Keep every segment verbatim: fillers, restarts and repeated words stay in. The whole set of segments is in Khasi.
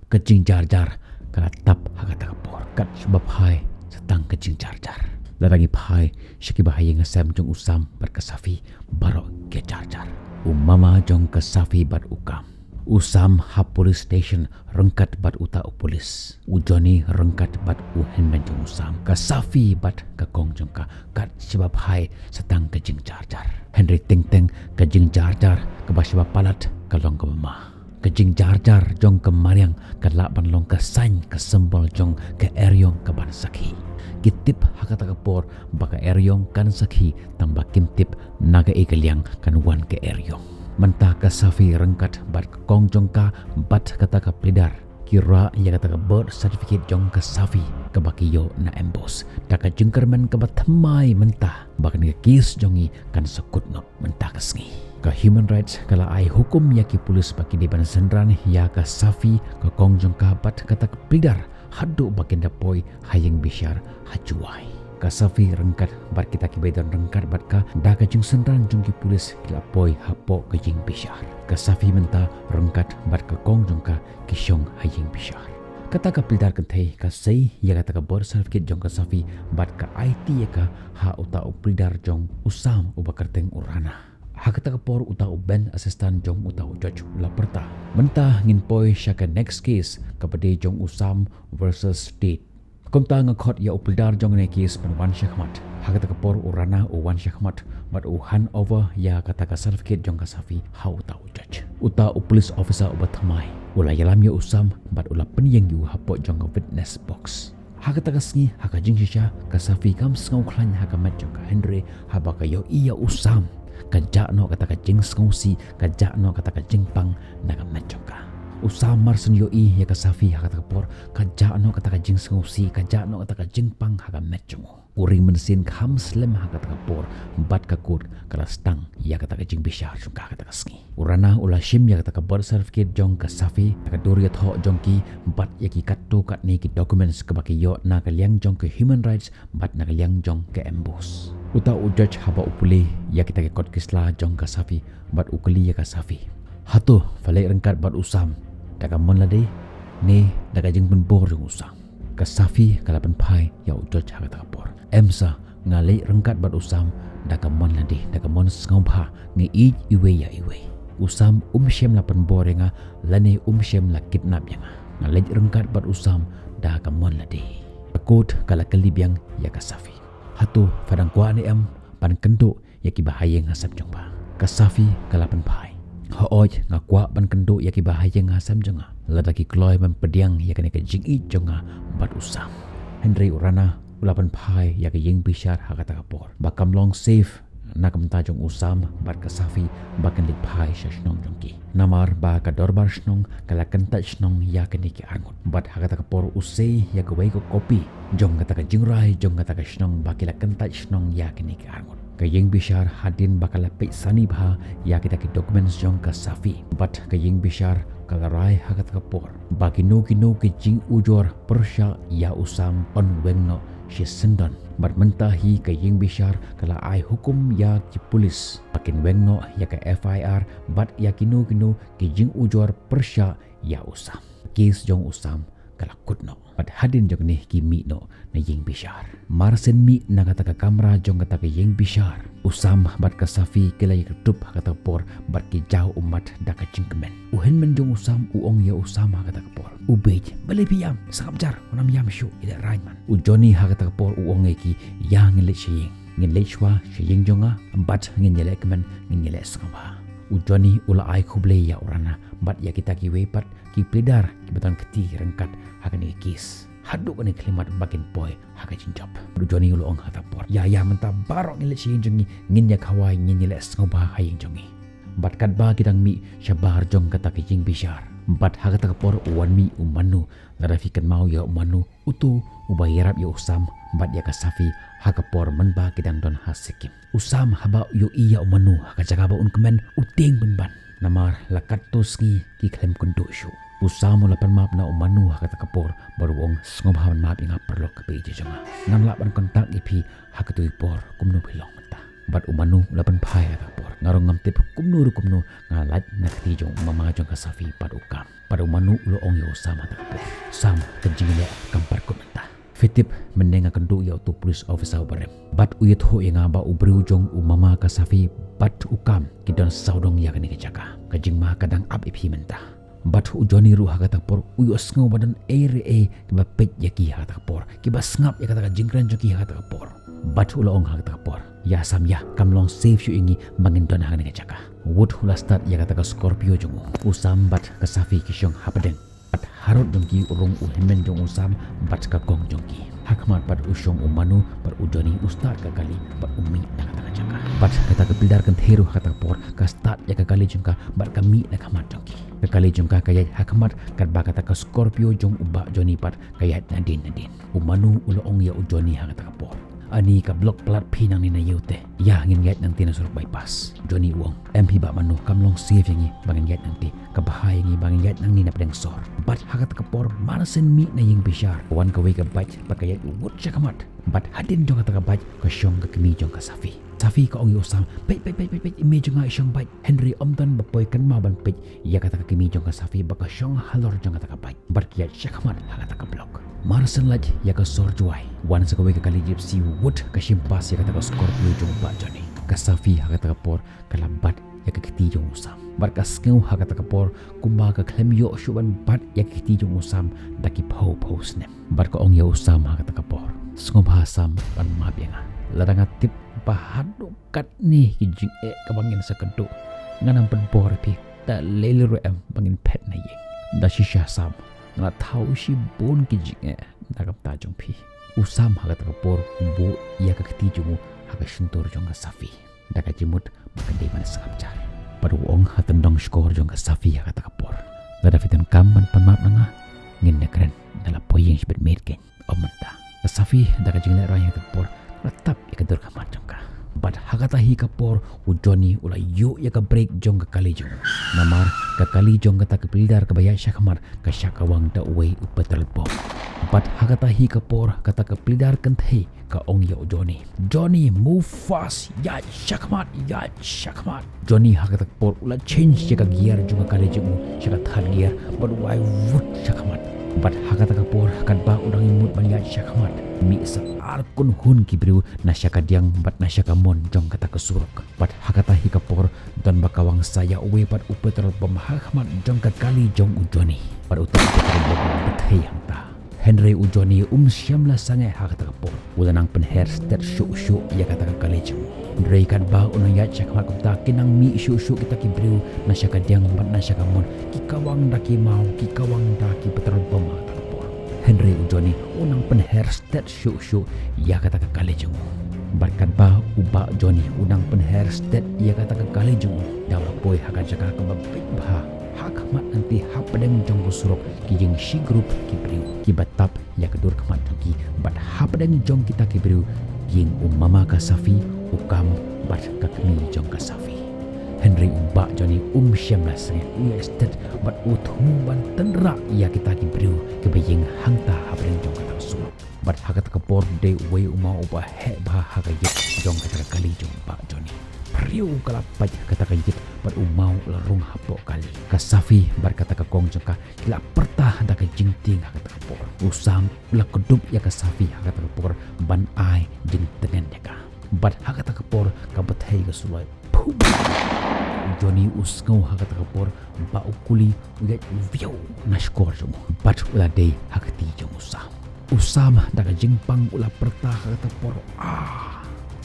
Ka jingjarjar ka la tap ha kata ka por. Kat shaba phai sa tang ka jingjarjar. Lada ngi phai sha kiba ha ïing ha sem jong u Sam bad ka Safi, baroh ki jarjar. U mama jong ka Safi bad u Kam. U Sam ha police station ryngkat bad uta u pulit. U Johnny ryngkat bad u hynmen jong u Sam. Ka Safi bad ka kong jong ka kat shaba phai sa tang ka jingjarjar. Hynrei teng teng ka jingjarjar kaba shaba palat ka long kaba ma. Ka jingjarjar jong ka mariang ka lah ban long ka sign, ka symbol jong ka eriong kaban sakhi. Ki tip ha kata ka por ba ka eriong kan sakhi, tang ba kim tip na kaei ka liang kan wan ka eriong. Mynta ka Safi ryngkat bad ka kong jong ka bad kata ka pleader ki rah ïa kata ka birth certificate jong ka Safi kaba ki ïoh na Ambrose. Da ka jingkyrmen kaba thymmai mynta ba kane ka case jong ngi kan sa kut noh mynta ka sngi. Ka Human Rights ka la ai hukum ïa ki pulit ba ki dei ban synran ïa ka Safi, ka kong jong ka bad kata ka pleader haduh ba kin da poi ha ïing bishar ha Jowai. Ka Safi ryngkat bad kita kiba don ryngkat bad ka, da ka jingsynran jong ki pulit ki la poi hapoh ka ïing bishar. Ka Safi mynta ryngkat bad ka kong jong ka ki shong ha ïing bishar. Kata ka pleader kynthei ka sei ïa kata ka birth certificate jong ka Safi bad ka aiti ïa ka ha uta u pleader jong u Sam uba kyrteng u Rana. Ha kata ka por uta u bench assistant jong uta u judge u la pyrta, mynta ngin poi sha ka next case kaba dei jong u Sam versus Tate. Kumta nga khot ïa u pleader jong kane ka case ban wan shakhmat. Ha kata ka por u Rana u wan shakhmat bad u hand over ïa kata ka certificate jong ka Safi ha uta u judge. Uta u police officer uba thymmai u la ïalam ïa u Sam bad u la pynïeng ïa u hapoh jong ka witness box. Ha kata ka sngi, ha ka jingshisha, ka Safi kam sngew khlaiñ ha ka met jong ka, hynrei haba ka ïohi ïa u Sam, ka jah noh kata ka jingsngewsih, ka jah noh kata ka jingpang na ka met jong ka. U Sam mar shen ïohi ïa ka Safi ha kata ka por, ka jah noh kata ka jingsngewsih, ka jah noh kata ka jingpang ha ka met jong u. U ring mynsiem kham slem ha kata ka por bad ka kut ka la sdang ïa kata ka jingbishar jong ka ha kata ka sngi. U Rana u la shim ïa kata ka birth certificate jong ka Safi, ka dur ïathoh jong ki bad ïa ki katto katne ki documents kaba ki ïoh na ka liang jong ka Human Rights bad na ka liang jong ka Ambrose. Uta u judge haba u pule ïa kita ki kot ki sla jong ka Safi bad u kylli ïa ka Safi, hato pha leit ryngkat bad u Sam da ka mon lade ne da ka jingpynbor jong u Sam? Ka Safi ka la pynphai ïa u judge ha kata ka por, em sir, nga leit ryngkat bad u Sam da ka mon lade, da ka mon sngewbha, nga ïeit iwei ïa iwei. U Sam um shym la pynbor ïa nga lane um shym la kidnap ïa nga. Nga leit ryngkat bad u Sam da ka mon lade. Ka kut ka la kylli biang ïa ka Safi, hato pha dang kwah ne em ban kynduh ïa kiba ha ïing ha sem jong pha? Ka Safi ka la pynphai, hooid, nga kwah ban kynduh ïa kiba ha ïing ha sem jong nga lada ki kloi ban pdiang ïa kane ka jingïeit jong nga bad u Sam. Hynrei u Rana u la pynphai ïa ka ïing bishar ha kata ka por ba kam long safe na ka bynta jong u Sam bad ka Safi ba kin leit phai sha shnong jong ki. Namar ba ka dorbar shnong ka la kyntait shnong ïa kine ki arngut. Bad ha kata ka por u sei ïa kawei ka kopi jong kata ka jingrai jong kata ka shnong ba ki la kyntait shnong ïa kine ki arngut. Ka ïing bishar hadien ba ka la peit sani bha ïa kita ki documents jong ka Safi, bad ka ïing bishar ka la rai ha kata ka por ba kino kino ki jingujor pyrshah ïa u Sam yn weng noh shisyndon. Bad mynta hi ka ïing bishar ka la ai hukum ïa ki pulit ba kin weng noh ïa ka F I R bad ïa kino kino ki jingujor pyrshah ïa u Sam. Case jong u Sam ka la kut noh. Bad hadien jong kine ki mih noh na ïing bishar. Mar shen mih na kata ka kamra jong kata ka ïing bishar, u Sam bad ka Safi ki la ïakynduh ha kata ka por bad ki jaw ummat da ka jingkmen. U hynmen jong u Sam u ong ïa u Sam ha kata ka por, u beit, balei phi ïam? Sngap jar, ym ïam shuh, ïaleh rain man. U Johnny ha kata ka por u ong ïa ki, ïa ngin leit sha ïing. Ngin leit shuwa sha ïing jong nga bad ngin ïaleh kmen, ngin ïaleh sngewbha. U Johnny u la ai khublei ïa u Rana bad ïa kita kiwei pat ki pleader kiba don kti ryngkat ha kane ka case. Haduh kane ka khyllipmat ba kin poi ha ka jingjop. U Johnny u la ong ha kata ka por, ïa, ïa, mynta baroh ngin leit sha ïing jong ngi, ngin ïa khawai, ngin ïaleh sngewbha ha ïing jong ngi. Bad katba ki dang mih shabar jong kata ka ïing bishar, bad ha kata ka por u wan mih u Manu. Lada phi kynmaw ïa u Manu, uto uba ïarap ïa u Sam bad ïa ka Safi ha ka por mynba ki dang don ha Sikkim. U Sam haba u ïohi ïa u Manu ha ka jaka ba un kmen, u tieng pynban. Namar la katto sngi ki khlem kynduh shuh. U Sam u la pan map na u Manu ha kata ka por bad u ong, sngewbha ban map ïa nga paralok kaba ïeit jong nga. Ngam lah ban contact ïa phi ha katei ka por, kumno phi long mynta? Bad u Manu u la pynphai ha kata ka por. Nga ruh ngam tip kumno ruh kumno nga lait na kti jong u mama jong ka Safi bad u Kam. Bad u Manu u la ong ïa u Sam ha kata ka por. Sam, ka jingïaleh kam pat kut mynta. Phi tip mynne nga kynduh ïa uto u police officer u barim. Bad u ïathuh ïa nga ba u briew jong u mama ka Safi bad u Kam ki don sawdong ïa kane ka jaka. Ka jingma ka dang ap ïa phi mynta. Bad u Johnny ruh ha kata ka por u ïohsngew ba don ei re ei kiba peit ïa ki ha kata ka por, kiba sngap ïa kata ka jingkren jong ki ha kata ka por. Bad u la ong ha kata ka por, ïa Sam ïa, kam long safe shuh ïa ngi ba ngin don ha kane ka jaka. Wut u la start ïa kata ka Scorpio jong u. U Sam bad ka Safi ki shong hapdeng. Bad harud jong ki u rung u hynmen jong u Sam bad ka kong jong ki. Ha khmat pat u shong u Manu bad u Johnny u start ka kali bad u mih na kata ka jaka. Bad kata ka pildar kynthei ruh ha kata ka por ka start ïa ka kali jong ka bad ka mih na khmat jong ki. Ka kali jong ka ka ïaid ha khmat katba kata ka Scorpio jong u Bah Johnny pat ka ïaid nadien nadien. U Manu u la ong ïa u Johnny ha kata ka por, ani ka block palat phi nangne na ïew te. Ïa, ngin ïaid nangte na surok bypass. Johnny u ong, em phi Bah Manu, kam long safe ïa ngi ba ngin ïaid nangte. Ka bha ïa ngi ba ngin ïaid nangne na pdeng sor. Bad ha kata ka por mar shen mih na ïing bishar, wan kawei ka bike bad ka ïaid wut sha khmat. Bad hadien jong kata ka bike ka shong ka kmie jong ka Safi. Safi, ka ong ïa u Sam, peit peit peit peit peit, i mei jong nga i shong bike. Hynrei ym don ba poi kynmaw ban peit ïa kata ka kmie jong ka Safi ba ka shong halor jong kata ka bike bad ka ïaid sha khmat ha kata ka block. Mar shen lait ïa ka sor Jowai, wan sa kawei ka kali Gypsy wut ka shim pass ïa kata ka Scorpio jong u Bah Johnny. Ka Safi ha kata ka por ka la bat ïa ka kti jong u Sam. Bad ka sngew ha kata ka por kumba ka khlem ïoh shuh ban bat ïa ka kti jong u Sam da ki phew phew snem. Bad ka ong ïa u Sam ha kata ka por, sngewbha Sam ban map ïa nga. Lada nga tip ba haduh katne ki jingeh kaba ngin sa kynduh, ngan ym pynbor ïa phi. Da lei lei ruh em ba ngin phet na ïing. Da shisha Sam, nga la thaw shibun ki jingeh na ka bynta jong phi. U Sam ha kata ka por u buh ïa ka kti jong u ha ka shyntur jong ka Safi da ka jingmut ba ka dei ban sngap jar. Bad u ong ha tyndong shkor jong ka Safi ha kata ka por, lada phi donkam ban pan map na nga, ngin ïakren da la poi ïing shibit miet keiñ. Ym mynta. Ka Safi da ka jinglehrain ha kata ka por ka la tap ïa ka dur khmat jong ka. Bad ha kata hi ka por u Johnny u la ïuh ïa ka brake jong ka kali jong u. Namar ka kali jong kata ka pildar kaba ïaid sha khmat ka shah kawang da uwei u petrol pump. Bad ha kata hi ka por kata ka pildar kynthei ka ong ïa u Johnny, Johnny, move fast, ïaid sha khmat, ïaid sha khmat. Johnny ha kata ka por u la change ïa ka gear jong ka kali jong u sha ka third gear bad u ai wut sha khmat. Bad ha kata ka por katba u dang ïa mut ban ïaid sha khmat, mih sa ar kynhun ki briew na sha ka diang bad na sha ka mon jong kata ka surok. Bad ha kata hi ka por don ba kawang sa ïa uwei pat u petrol pump ha khmat jong ka kali jong u Johnny. Bad uta u petrol pump u bthei hangta. Hynrei u Johnny um shym la sangeh ha kata ka por. U la nang pynher stet shuh shuh ïa kata ka kali jong u. Hynrei katba u nang ïaid sha khmat kumta ki nang mih shuh shuh kita ki briew na sha ka diang bad na sha ka mon, ki kawang da ki maw, ki kawang da ki petrol pump ha kata ka por. Hynrei u Johnny u nang pynher stet shuh shuh ïa kata ka kali jong u. Bad katba u Bah Johnny u nang pynher stet ïa kata ka kali jong u, da u la poi ha ka jaka kaba beit bha. Ha khmat nangta hapdeng jong ka surok ki ïeng shi grup ki briew kiba tap ïa ka dur khmat jong ki bad hapdeng jong kita ki briew ki ïeng u mama ka Safi, u Kam bad ka kmie jong ka Safi. Hynrei u Bah Johnny um shym la sangeh, u ïaid stet bad u thmu ban tynrah ïa kita ki briew kiba ïeng hangta hapdeng jong kata ka surok. Bad ha kata ka por dei uwei u maw uba heh bha ha ka ïit jong kata ka kali jong u Bah Johnny. Phriew ka la pait kata ka ïit bad u maw u la rung hapoh kali. Ka Safi bad kata ka kong jong ka ki la pyrta da ka jingtieng ha kata ka por. U Sam u la kdup ïa ka Safi ha kata ka por ban ai jingtngen ïa ka. Bad ha kata ka por ka bthei ka suloi. Phum! U Johnny u sngew ha kata ka por ba u kuli u ïaid viaw na shkor jong u. Bad u la dei ha kti jong u Sam. U Sam da ka jingpang u la pyrta ha kata ka por, ah!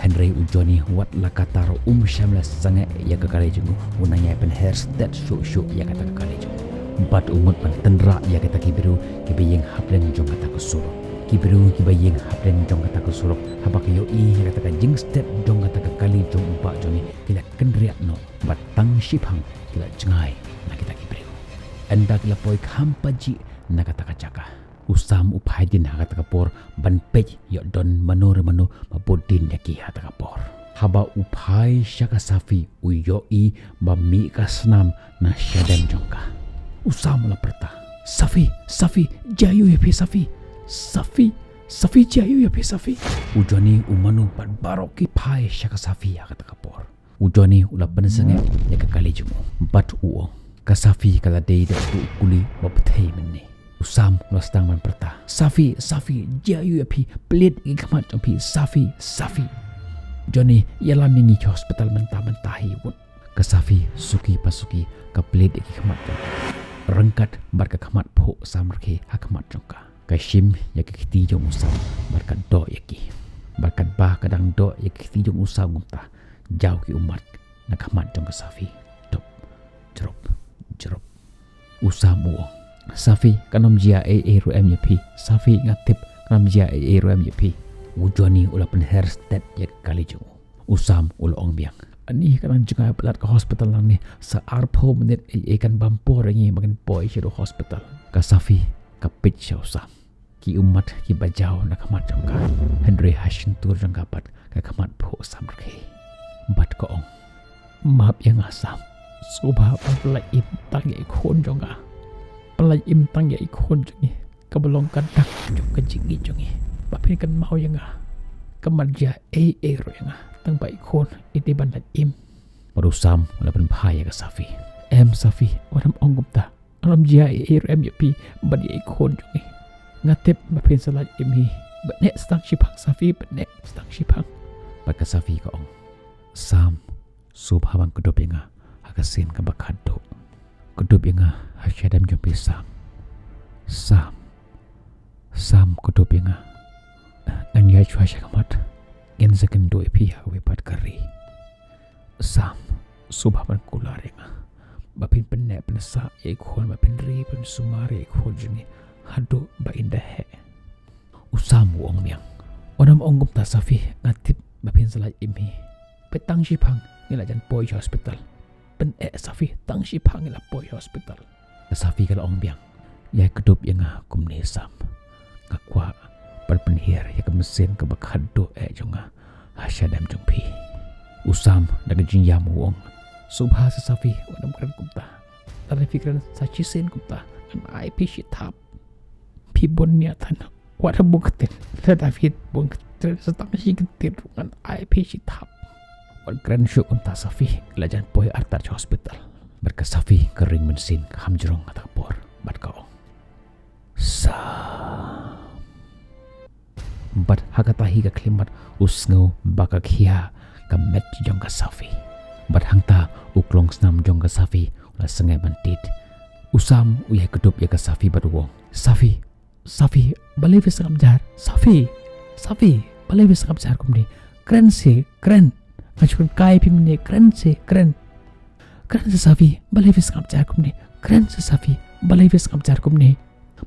Hynrei u Johnny wat la katta ruh um shym la sangeh ïa ka kali jong u, u nang ïai pynher stet shuh shuh ïa kata ka kali jong u. Bad u mut ban tynrah ïa kita ki briew kiba ïeng hapdeng jong kata ka surok. Ki briew kiba ïeng hapdeng jong kata ka surok haba ki ïohi ïa kata ka jingstet jong kata ka kali jong u Bah Johnny ki la kynriah noh bad tang shiphang ki la jngai na kita ki briew. Ynda ki la poi kham pajih na kata ka jaka, u Sam u phai dien ha kata ka por ban peit ïoh don mano re mano ba bud dien ïa ki ha kata ka por. Haba u phai sha ka Safi u ïohi ba mih ka snam na shadem jong ka. U Sam u la pyrta, Safi, Safi, jia aiu ïa phi Safi? Safi, Safi, jia aiu ïa phi Safi? U Johnny u mano bad baroh ki phai sha ka Safi ha kata ka por. U Johnny u la pynsangeh ïa ka kali jong u bad u ong, ka Safi ka la dei da uto u kuli ba pyrthei mynne. U Sam u la sdang ban pyrta, Safi, Safi, jia aiu ïa phi? Plie ïa ki khmat jong phi, Safi, Safi. Johnny, ïalam ïa ngi sha hospital mynta mynta hi, wut. Ka Safi suki pa suki ka plie ïa ki khmat jong ka. Ryngkat bad ka khmat phuh samrkhie ha khmat jong ka, ka shim ïa ka kti jong u Sam bad ka doh ïa ki. Bad katba ka dang doh ïa ka kti jong u Sam kumta, jaw ki ummat na khmat jong ka Safi. Top, jrop, jrop. U Sam u ong, Safi, kan ym jia ei ei ruh em ïa phi. Safi, nga tip kan ym jia ei ei ruh em ïa phi. U Johnny u la pynher stet ïa ka kali jong u. U Sam u la ong biang, ani ka dang jngai palat ka hospital nangne, sa arphew minit ei ei kan bam por ïa ngi ba ngin poi sha u hospital. Ka Safi ka peit sha u Sam. Ki ummat kiba jaw na khmat jong ka, hynrei ha shyntur jong ka pat ka khmat phuh samrkhie. Bad ka ong, map ïa nga Sam, sngewbha ban pyllait im tang ïa i khun jong nga. Pyllait im tang ïa i khun jong ngi, kaba long ka dak jong ka jingïeit jong ngi. Ba phin kynmaw ïa nga, kam jia ei ei ruh ïa nga, tang ba i khun i dei ban lait im. Bad u Sam u la pynphai ïa ka Safi, em Safi, wat nym ong kumta. Kan ym jia ei ei ruh em ïa phi bad ïa i khun jong ngi. Nga tip ba phin sa lait im hi. Bad neh sa tang shiphang Safi, bad neh sa tang shiphang. Bad ka Safi ka ong, Sam, sngewbha ban kdup ïa nga ha ka sien kaba khatduh. Kdup ïa nga ha shadem jong phi Sam. Sam, Sam, kdup ïa nga. Ngan ïaid shuwa sha khmat, ngin sa kynduh ïa phi ha kawei pat ka ri. Sam, sngewbha ban kular ïa nga ba phin pynneh pynsah ïa i khun, ba phin ri pynsumar ïa i khun jong ngi haduh ba in da heh. U Sam u ong biang, wat nym ong kumta Safi, nga tip ba phin sa lait im hi. Peit, tang shiphang ngi la jan poi sha hospital. Peit Safi, tang shiphang ngi la poi sha hospital. Ka Safi ka la ong biang, ïai kdup ïa nga kumne Sam. Nga kwah ban pynhiar ïa ka mynsiem kaba khatduh eh jong nga ha shadem jong phi. U Sam da ka jingïam u ong, sngewbha sa Safi, wat nym kren kumta. Lada phi kren sa shisien kumta, ngan ai phi shi thap. Phi bun nia than. Wat ha bun ktien. Lada phi bun ktien sa tang shi ktien ruh ngan ai phi shi thap. Wat kren shuh kumta Safi, la jan poi artat sha hospital. Bad ka Safi ka ring mynsiem, ka kham jrong ha kata ka por. Bad ka ong, Sam. Bad ha kata hi ka khyllipmat u sngew ba ka khia ka met jong ka Safi. Bad hangta u klongsnam jong ka Safi u la sangeh ban tied. U Sam u ïai kdup ïa ka Safi bad u ong, Safi, Safi, balei phi sngap jar? Safi, Safi, balei phi sngap jar kumne? Kren se, kren. Nga shu kren kai phi mynne, kren se, kren. Kren se Safi, balei phi sngap jar kumne? Kren se Safi, balei phi sngap jar kumne?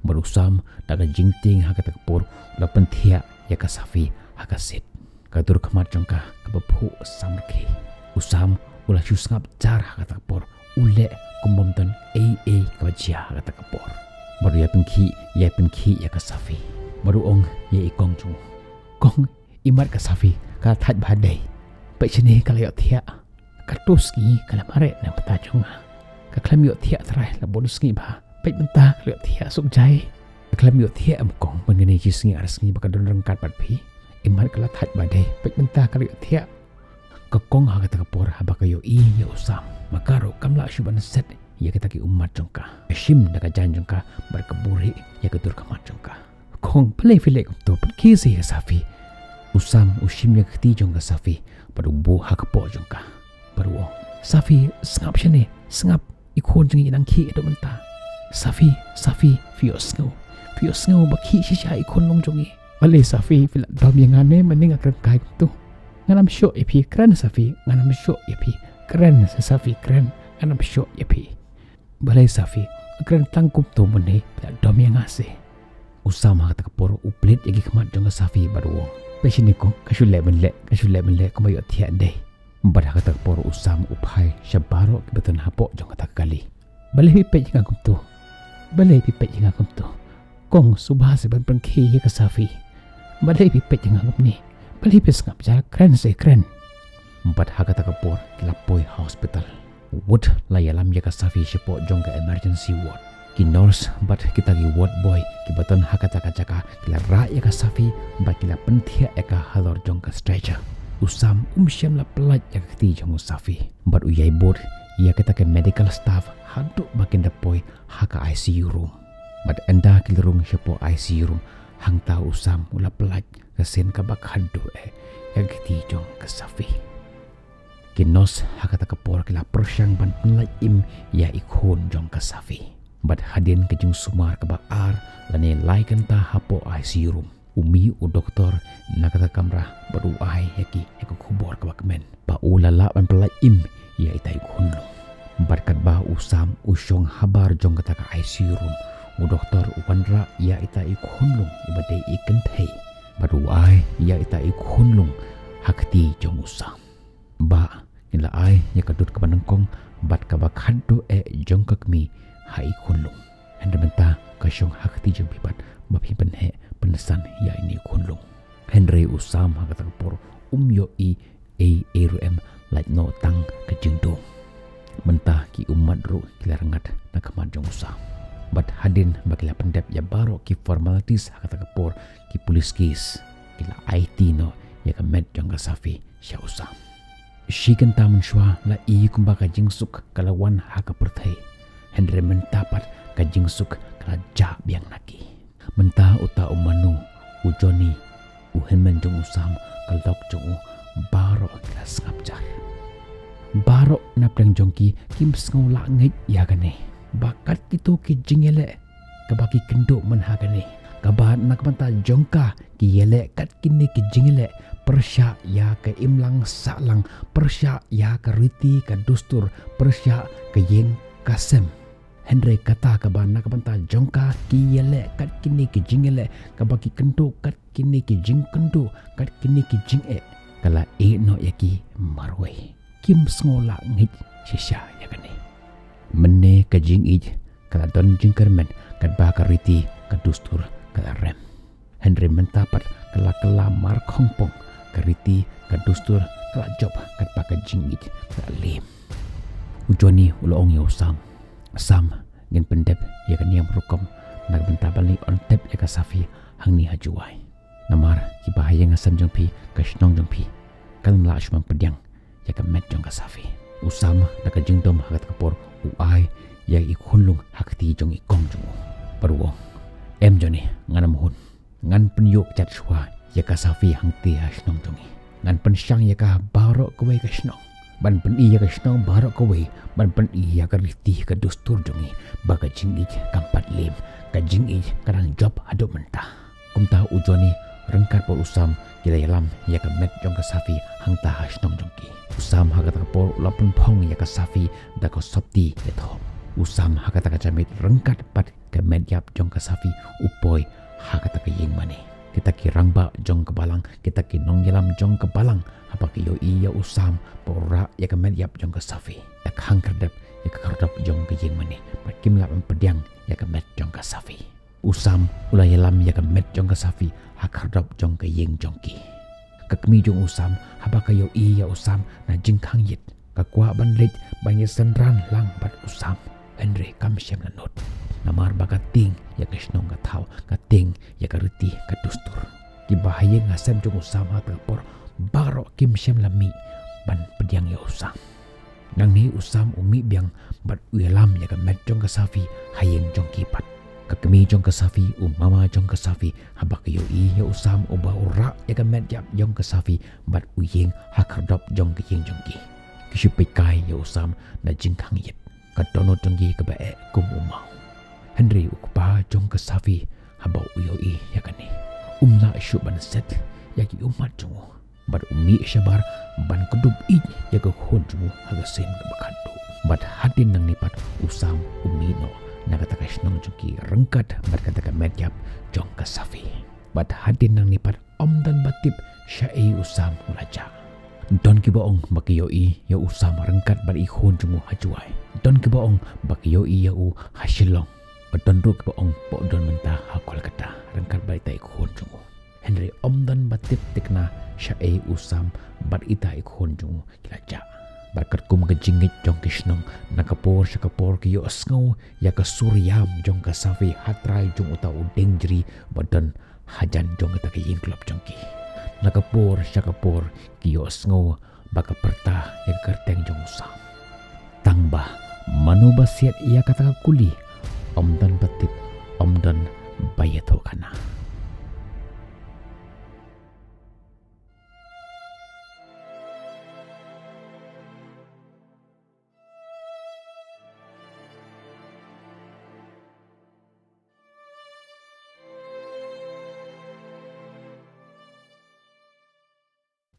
Bad u Sam da ka jingtieng ha kata ka por u la pynthiah ïa ka Safi ha ka seat. Ka dur khmat jong ka kaba phuh samrkhie. U Sam u la shu sngap jar ha kata ka por, u leh kum bym don ei ei kaba jia ha kata ka por. Bad u ïai pynkhih, ïai pynkhih ïa ka Safi. Bad u ong ïa i kong jong u, kong, imat ka Safi ka la thait bha dei. Peit shane ka la ïohthiah. Katto sngi ka la mareh na bynta jong nga. Ka khlem ïohthiah trai la bun sngi bha. Peit mynta ka la ïohthiah suk jai. Ka khlem ïohthiah em kong, ban kine shi sngi ar sngi ba ka don ryngkat bad phi. Imat ka la thait bha dei, peit mynta ka la ïohthiah. Ka kong ha kata ka por haba ka ïohi ïa u Sam, ma ka ruh kam lah shuh ban set ïa kita ki ummat jong ka. Ka shim da ka jaiñ jong ka bad ka buhrieh ïa ka dur khmat jong ka. Kong, balei phi leh kumto? Pynkhiah se ïa ka Safi. U Sam u shim ïa ka kti jong ka Safi bad u buh ha ka kpoh jong ka. Bad u ong, Safi, sngap shane, sngap. I khun jong ngi i nang khih haduh mynta. Safi, Safi, phi ïohsngew, phi ïohsngew ba khih shisha i khun long jong ngi? Balei Safi, phi la dom ïa nga ne mynne nga kren kai kumto? Ngan ym shoh ïa phi, kren Safi, ngan ym shoh ïa phi. Kren se Safi, kren, ngan ym shoh ïa phi. Balei Safi, kren tang kumto mynne, phi la dom ïa nga se? U Sam ha kata ka por u plie ïa ki khmat jong ka Safi bad u ong, peit shane kong, ka shu leh ban leh, ka shu leh ban leh, kumba ïohthiah dei. Bad ha kata ka por u Sam u phai sha baroh kiba don hapoh jong kata ka kali. Balei phi peit ïa nga kumto? Balei phi peit ïa nga kumto? Kong, sngewbha se ban pynkhiah ïa ka Safi. Balei phi peit ïa nga kumne? Balei phi sngap jar? Kren se, kren. Bad ha kata ka por ki la poi ha hospital. Wut la ïalam ïa ka Safi shapoh jong ka emergency ward. Ki nurse bad kita ki ward boy kiba don ha kata ka jaka ki la rah ïa ka Safi bad ki la pynthiah ïa ka halor jong ka stretcher. U Sam um shym la pyllait ïa ka kti jong u Safi bad u ïai bud ïa kita ki medical staff haduh ba kin da poi ha ka I C U room. Bad ynda ki la rung shapoh I C U room, hangta u Sam u la pyllait ka sien kaba khadduh eh ïa ka kti jong ka Safi. Ki nurse ha kata ka por ki la pyrshang ban pynlait im ïa i khun jong ka Safi. Bad hadien ka jingsumar kaba ar lane lai kynta hapoh I C U room, u mih u doktor na kata ka kamra bad u ai ïa ki ïa ka khubor kaba kmen ba u la lah ban pynlait im ïa ita i khunlung. Bad katba u Sam u shong habar jong kata ka I C U room, u doktor u wanrah ïa ita i khunlung iba dei i kynthei bad u ai ïa ita i khunlung ha kti jong u Sam. Bah, ngi la ai ïa ka dud kaba nyngkong bad kaba khadduh eh jong ka kmie ha i khunlung. Hynrei mynta ka shong ha kti jong phi pat ba phin pynheh pynsan ïa ine i khunlung. Hynrei u Sam ha kata ka por um ïohi ei ei ruh em, lait noh tang ka jingdum. Mynta ki ummat ruh ki la rngat na khmat jong u Sam. Bad hadien ba ki la pyndep ïa baroh ki formalities ha kata ka por, ki police case, ki la aiti noh ïa ka met jong ka Safi sha u Sam. Shi kynta mynshuwa la i kumba ka jingsuk ka la wan ha ka pyrthei, hynrei mynta pat ka jingsuk ka la jah biang na ki. Mynta uta u Manu, u Johnny, u hynmen jong u Sam, ka lok jong u, baroh ki la sngap jar. Baroh na pdeng jong ki kim sngew lah ngeit ïa kane ba kat kito ki jingïaleh kaba ki kynduh mynha kane, kaba na ka bynta jong ka ki ïaleh kat kine ki jingïaleh pyrshah ïa ka imlang sahlang, pyrshah ïa ka riti ka dustur, pyrshah ka ïing ka sem. Hynrei kata kaba na ka bynta jong ka ki ïaleh kat kine ki jingïaleh, kaba ki kynduh kat kine ki jingkynduh, kat kine ki jingeh, ka la ïeh noh ïa ki marwei. Kim sngew lah ngeit shisha ïa kane. Mynne ka jingïeit ka la don jingkyrmen katba ka riti ka dustur ka la rem. Hynrei mynta pat ka la kylla mar khongpong, ka riti ka dustur ka la jop katba ka jingïeit ka la liem. U Johnny u la ong ïa u Sam, Sam, ngin pyndep ïa ka niam rukom na ka bynta ban leit on tep ïa ka Safi hangne ha Jowai. Namar kiba ha ïing ha sem jong phi, ka shnong jong phi, kan lah shuh ban pdiang ïa ka met jong ka Safi. U Sam da ka jingdom ha kata ka por u ai ïa i khunlung ha kti jong i kong jong u. Bad u ong, em Johnny, ngan ym hun. Ngan pynïoh kjat shuwa ïa ka Safi hangtei ha shnong jong ngi. Ngan pynshang ïa ka baroh kawei ka shnong. Ban pyni ïa ka shnong baroh kawei, ban pyni ïa ka riti ka dustur jong ngi ba ka jingïeit kam pat liem, ka jingïeit ka dang jop haduh mynta. Kumta u Johnny ryngkat bad u Sam ki la ïalam ïa ka met jong ka Safi hangta ha shnong jong ki. U Sam ha kata ka por u la pynphong ïa ka Safi da ka sopti ïathoh. U Sam ha kata ka janmiet ryngkat bad ka met ïap jong ka Safi u poi ha kata ka ïing mane. Kita ki rangbah jong ka balang, kita ki nongïalam jong ka balang, haba ki ïohi ïa u Sam ba u rah ïa ka met ïap jong ka Safi, la khang khyrdep ïa ka khyrdop jong ka ïing mane, bad kim lah ban pdiang ïa ka met jong ka Safi. U Sam u la ïalam ïa ka met jong ka Safi ha khyrdop jong ka ïing jong ki. Ka kmie jong u Sam, haba ka ïohi ïa u Sam, na jingkhang ïit, ka kwah ban leit ban ïasynran lang bad u Sam, hynrei kam shym la nud. Namar ba ka tieng ïa ka shnong ka thaw, ka tieng ïa ka riti ka dustur. Kiba ha ïing ha sem jong u Sam ha kata ka por baroh kim shym la mih ban pdiang ïa u Sam. Nangne u Sam u mih biang bad u ïalam ïa ka met jong ka Safi ha ïing jong ki pat. Ka kmie jong ka Safi, u mama jong ka Safi, haba ka ïohi ïa u Sam uba u rah ïa ka met ïap jong ka Safi bad u ïeng ha khyrdop jong ka ïing jong ki, ki shu peit kai ïa u Sam na jingkhang ïit. Ka dohnud jong ki kaba eh kum u maw. Hynrei u kpa jong ka Safi, haba u ïohi ïa kane, um lah shuh ban set ïa ki ummat jong u. Bad u mih shabar ban kdup ïeit ïa ka khun jong u ha ka sien kaba khatduh. Bad hadien nangne pat u Sam u mih noh na kata ka shnong jong ki ryngkat bad kata ka met ïap jong ka Safi. Bad hadien nangne pat ym don ba tip shaei u Sam u la jah. Don kiba ong ba ki ïohi ïa u Sam ryngkat bad i khun jong u ha Jowai. Don kiba ong ba ki ïohi ïa u ha Shillong. Bad don ruh kiba ong ba u don mynta ha Kolkata ryngkat bad ita i khun jong u. Hynrei ym don ba tip thikna shaei u Sam bad ita i khun jong u ki la jah. Bad katkum ka jingngeit jong ki shnong, na ka por sha ka por ki ïohsngew ïa ka sur ïam jong ka Safi ha trai jong uta u dieng jri ba don hajan jong kata ka ïing klop jong ki. Na ka por sha ka por ki ïohsngew ba ka pyrta ïa ka kyrteng jong u Sam. Tang ba mano ba siat ïa kata ka kuli, ym don ba tip